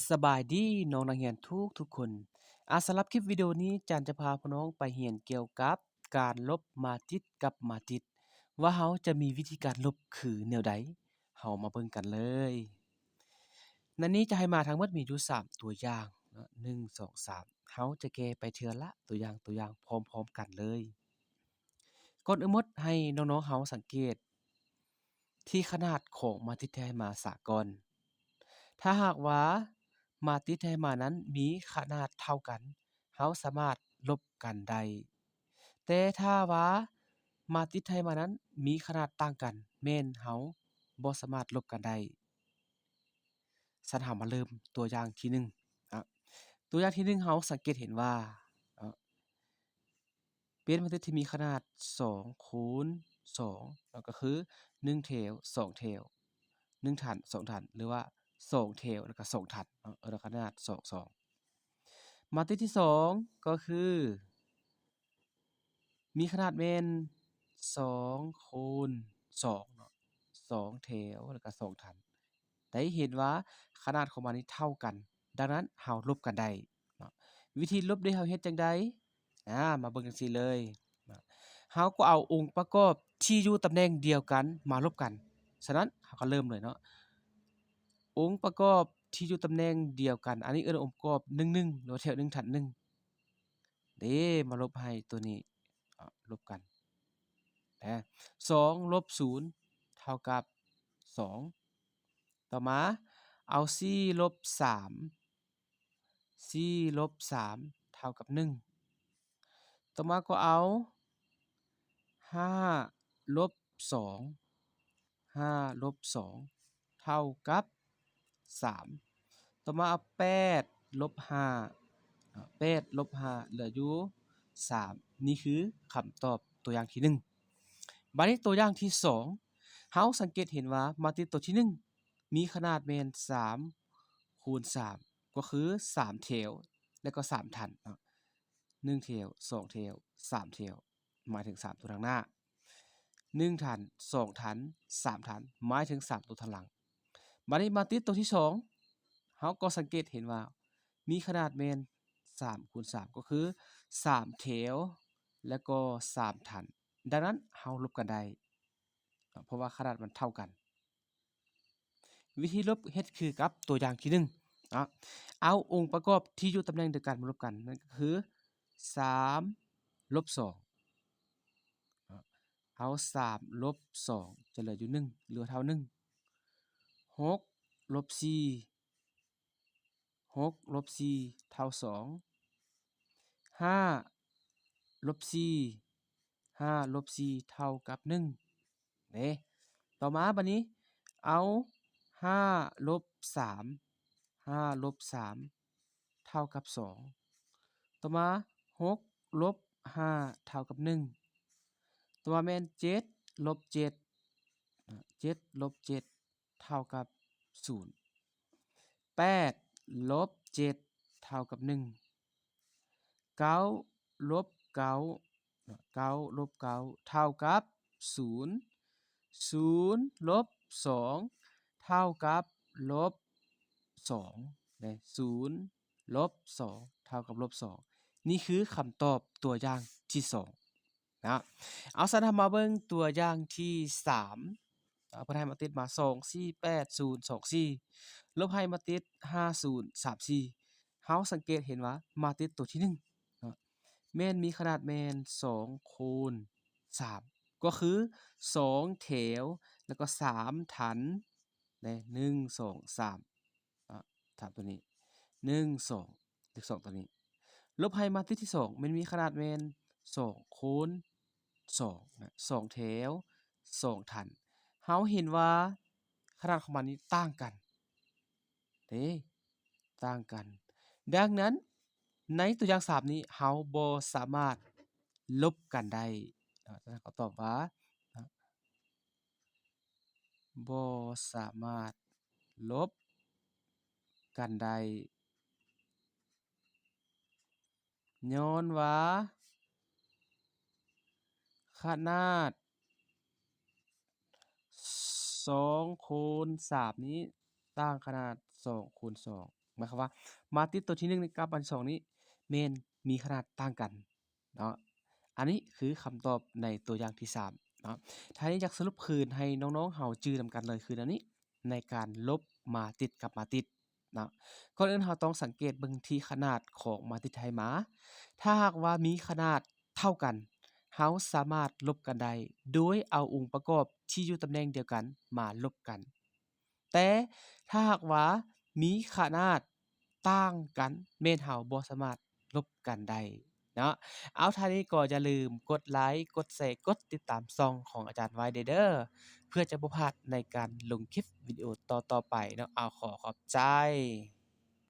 ສະບາຍດີນ້ອງນັກຮຽນທຸກໆຄົນ. ອາ ສຳລັບຄລິບວິດີໂອນີ້ ອາຈານຈະພາພວກນ້ອງໄປຮຽນກ່ຽວກັບການລົບມາຕິດກັບມາຕິດ ວ່າເຮົາຈະມີວິທີການລົບຄືແນວໃດ? ເຮົາມາເບິ່ງກັນເລີຍ. ໃນນີ້ຈະໃຫ້ມາທັງໝົດມີຢູ່ສາມຕົວຢ່າງເນາະ ໜຶ່ງ ສອງ ສາມ ເຮົາຈະແກ້ໄປເທື່ອລະຕົວຢ່າງ ຕົວຢ່າງພ້ອມໆກັນເລີຍ. ກ່ອນອື່ນໝົດໃຫ້ນ້ອງໆເຮົາສັງເກດ ທີ່ຂະໜາດຂອງມາຕິດທີ່ໃຫ້ມາສາກ່ອນ. ຖ້າຫາກວ່າມາຕິດທີ່ໃຫ້ມານັ້ນມີຂະໜາດເທົ່າກັນ, ເຮົາສາມາດລົບກັນໄດ້. ແຕ່ຖ້າວ່າມາຕິດທີ່ໃຫ້ມານັ້ນມີຂະໜາດຕ່າງກັນ, ແມ່ນເຮົາບໍ່ສາມາດລົບກັນໄດ້. ຊັ້ນເຮົາມາເລີ່ມຕົວຢ່າງທີໜຶ່ງ. ອະ, ຕົວຢ່າງທີໜຶ່ງ ເຮົາສັງເກດເຫັນວ່າ, ອະ, ເປັນມາຕິດທີ່ມີຂະໜາດສອງຄູນສອງເນາະ ກໍຄືໜຶ່ງແຖວ ສອງແຖວ ໜຶ່ງຖັນ ສອງຖັນ ຫຼືວ່າສອງແຖວ ແລ້ວກໍສອງຖັນເນາະ ເອີ້ນວ່າຂະໜາດສອງ ສອງ. ມາຕິດທີສອງ ກໍຄືມີຂະໜາດແມ່ນສອງຄູນສອງເນາະ ສອງແຖວ ແລ້ວກໍສອງຖັນ. ໄດ້ເຫັນວ່າຂະໜາດຂອງມັນນີ້ເທົ່າກັນ, ດັ່ງນັ້ນເຮົາລົບກັນໄດ້ເນາະ. ວິທີລົບເດ ເຮົາເຮັດຈັ່ງໃດ? ອາ ມາເບິ່ງຈັ່ງຊີ້ເລີຍເນາະ. ເຮົາກໍເອົາອົງປະກອບທີ່ຢູ່ຕຳແໜ່ງດຽວກັນມາລົບກັນ. ສະນັ້ນເຮົາກໍເລີ່ມເລີຍເນາະ. ອົງປະກອບທີ່ຢູ່ຕຳແໜ່ງດຽວກັນ, ອັນນີ້ເອີ້ນອົງປະກອບໜຶ່ງ ໜຶ່ງ ຫຼືວ່າແຖວໜຶ່ງ ຖັນໜຶ່ງ ເດ້ ມາລົບໃຫ້ຕົວນີ້ ອາ ລົບກັນ ແລະ ສອງລົບສູນເທົ່າກັບສອງ. ຕໍ່ມາເອົາສີ່ລົບສາມ ສີ່ລົບສາມເທົ່າກັບໜຶ່ງ. ຕໍ່ມາກໍເອົາຫ້າລົບສອງ ຫ້າລົບສອງເທົ່າກັບສາມ. ຕໍ່ມາເອົາແປດລົບຫ້າ ເນາະ ແປດລົບຫ້າເຫຼືອຢູ່ສາມ. ນີ້ຄືຄຳຕອບຕົວຢ່າງທີໜຶ່ງ. ບາດນີ້ຕົວຢ່າງທີສອງ ເຮົາສັງເກດເຫັນວ່າມາຕິດຕົວທີໜຶ່ງ ມີຂະໜາດແມ່ນສາມຄູນສາມ ກໍຄືສາມແຖວ ແລະກໍສາມຖັນເນາະ ໜຶ່ງແຖວ ສອງແຖວ ສາມແຖວ ໝາຍເຖິງສາມຕົວທາງໜ້າ, ໜຶ່ງຖັນ ສອງຖັນ ສາມຖັນ ໝາຍເຖິງສາມຕົວທາງຫຼັງ. ບາດນີ້ມາຕິດຕົວທີສອງ ເຮົາກໍສັງເກດເຫັນວ່າມີຂະໜາດແມ່ນສາມຄູນສາມ ກໍຄືສາມແຖວ ແລະກໍສາມຖັນ. ດັ່ງນັ້ນເຮົາລົບກັນໄດ້ ເພາະວ່າຂະໜາດມັນເທົ່າກັນ. ວິທີລົບເຮັດຄືກັບຕົວຢ່າງທີໜຶ່ງເນາະ ເອົາອົງປະກອບທີ່ຢູ່ຕຳແໜ່ງດຽວກັນມາລົບກັນ ນັ້ນກໍຄືສາມລົບສອງເນາະ ເອົາສາມລົບສອງຈະເຫຼືອຢູ່ໜຶ່ງ ຫຼືວ່າເທົ່າໜຶ່ງ. ຫົກລົບສີ່ ຫົກລົບສີ່ເທົ່າສອງ. ຫ້າລົບສີ່ ຫ້າລົບສີ່ເທົ່າກັບໜຶ່ງເດ້. ຕໍ່ມາບາດນີ້ເອົາຫ້າລົບສາມ ຫ້າລົບສາມເທົ່າກັບສອງ. ຕໍ່ມາຫົກລົບຫ້າເທົ່າກັບໜຶ່ງ. ຕໍ່ມາແມ່ນເຈັດລົບເຈັດ ເຈັດລົບເຈັດ ເທົ່າກັບສູນ. ແປດລົບເຈັດເທົ່າກັບໜຶ່ງ. ເກົ້າລົບເກົ້າ ເກົ້າລົບເກົ້າເທົ່າກັບສູນ. ສູນລົບສອງເທົ່າກັບລົບສອງເດ້. ສູນລົບສອງເທົ່າກັບລົບສອງ. ນີ້ຄືຄຳຕອບຕົວຢ່າງທີສອງ. ນະ. ເອົາ ຊັ້ນເຮົາມາເບິ່ງຕົວຢ່າງທີສາມ. ເພິ່ນໃຫ້ມາຕິດມາ ສອງ ສີ່ ແປດ ສູນ ສອງ ສີ່ ລົບໃຫ້ມາຕິດ ຫ້າ ສູນ ສາມ ສີ່. ເຮົາສັງເກດເຫັນວ່າມາຕິດຕົວທີໜຶ່ງເນາະ ແມ່ນມີຂະໜາດແມ່ນສອງຄູນສາມ ກໍຄືສອງແຖວ ແລ້ວກໍສາມຖັນ ແລະ ໜຶ່ງ ສອງ ສາມ ເນາະ ສາມຕົວນີ້ ໜຶ່ງ ສອງ ເລກສອງຕົວນີ້ ລົບໃຫ້ມາຕິດທີສອງ ແມ່ນມີຂະໜາດແມ່ນສອງຄູນສອງນະ ສອງແຖວ ສອງຖັນ. ເຮົາເຫັນວ່າຂະໜາດຂອງມັນນີ້ຕ່າງກັນເດ້ ຕ່າງກັນ. ດັ່ງນັ້ນ ໃນຕົວຢ່າງສາມນີ້ ເຮົາບໍ່ສາມາດລົບກັນໄດ້ເນາະ. ສະນັ້ນ ເຮົາຕອບວ່າ ບໍ່ສາມາດລົບກັນໄດ້ ຍ້ອນວ່າຂະໜາດສອງຄູນສາມນີ້ຕ່າງຂະໜາດສອງຄູນສອງ ໝາຍຄວາມວ່າ ມາຕິດຕົວທີໜຶ່ງນີ້ກັບອັນທີສອງນີ້ແມ່ນມີຂະໜາດຕ່າງກັນເນາະ. ອັນນີ້ຄືຄຳຕອບໃນຕົວຢ່າງທີສາມເນາະ. ທ່ານນີ້ຢາກສະຫຼຸບຄືນໃຫ້ນ້ອງໆເຮົາຈື່ນຳກັນເລີຍຄືແນວນີ້ ໃນການລົບມາຕິດກັບມາຕິດເນາະ. ກ່ອນອື່ນເຮົາຕ້ອງສັງເກດເບິ່ງທີ່ຂະໜາດຂອງມາຕິດທີ່ໃຫ້ມາ. ຖ້າຫາກວ່າມີຂະໜາດເທົ່າກັນ ເຮົາສາມາດລົບກັນໄດ້ ໂດຍເອົາອົງປະກອບທີ່ຢູ່ຕຳແໜ່ງດຽວກັນມາລົບກັນ. ແຕ່ຖ້າຫາກວ່າມີຂະໜາດຕ່າງກັນ ແມ່ນເຮົາບໍ່ສາມາດລົບກັນໄດ້ເນາະ. ເອົາ ທ່ານນີ້ກໍຢ່າລືມກົດໄລ, ກົດແຊ, ກົດຕິດຕາມຊ່ອງຂອງອາຈານໄວ້ເດີ ເພື່ອຈະບໍ່ພາດໃນການລົງຄລິບວິດີໂອຕໍ່ໆໄປເນາະ. ເອົາ ຂໍຂອບໃຈ.